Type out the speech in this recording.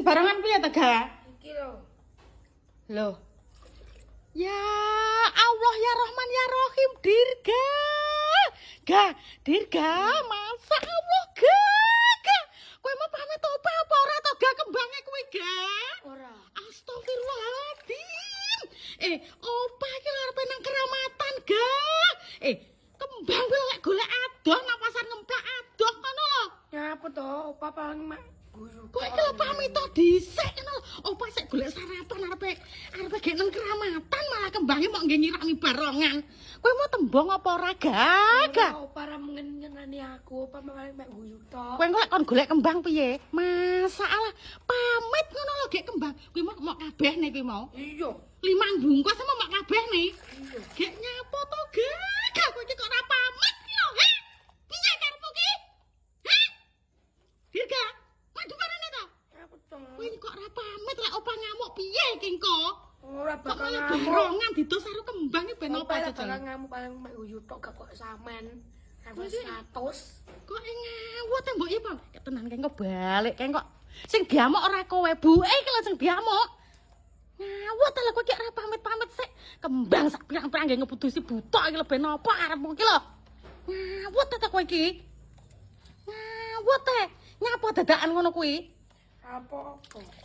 Sing barongan piye ta, Ga? Iki lho. Loh. Ya Allah ya Rahman ya Rahim, Dirga. Ga, Dirga, masa Allah ga. Ga. Kowe mau pamit opa apa ora to, Ga, kembange kowe, Ga? Ora. Astagfirullahaladzim. Eh, opa iki lho arepe nang keramatan, Ga. Eh, kembang kuwi lek golek adoh nang pasar Ngemplak adoh ngono lho. Nyapa to? Opa paling mek guyu. Kowe iki lho pamit to dhisik ngono lho. Opa sik golek sarapan arepe arepe gek nang keramatan malah kembange mok nggih nyirami barongan. Kowe mau tembung apa ora, Ga? Ga. Ora, opa ora mungkin nyenani aku, opa paling mek guyu tok. Kowe engko lek kon golek kembang piye? Masalah pamit ngono lho gek kembang. Kuwi mau mok kabeh nih kuwi mau. Iya. 5 bungkus sama mok kabeh nih. Iya. Gek nyapa to, Ga? Ga kowe iki kok ora pamit ki lho, he? Piye karepmu ki? Heh? Dirga, madu marane to? Nyapa to? Kowe iki kok ora pamit lek opa ngamuk piye iki engko? Ora Kok bakal malah ngamuk. barongan didos karo kembang iki ben Opa apa ora jajal? bakal ngamuk, paling mek guyu tok gak kok samen. Level Iki- 100. Kok ngawut ta mbok iki, Pak? Tenan kae kok balik kae kok. Sing diamuk ora kowe, buke iki lho sing diamuk. Ngawut ta lho kowe iki ora pamit-pamit sik. Kembang sak pirang-pirang nggih ngeputusi butok iki lho ben apa karepmu iki lho. Ngawut ta kowe iki. Ngawut te. Nyapa dadakan ngono kuwi? Apa-apa.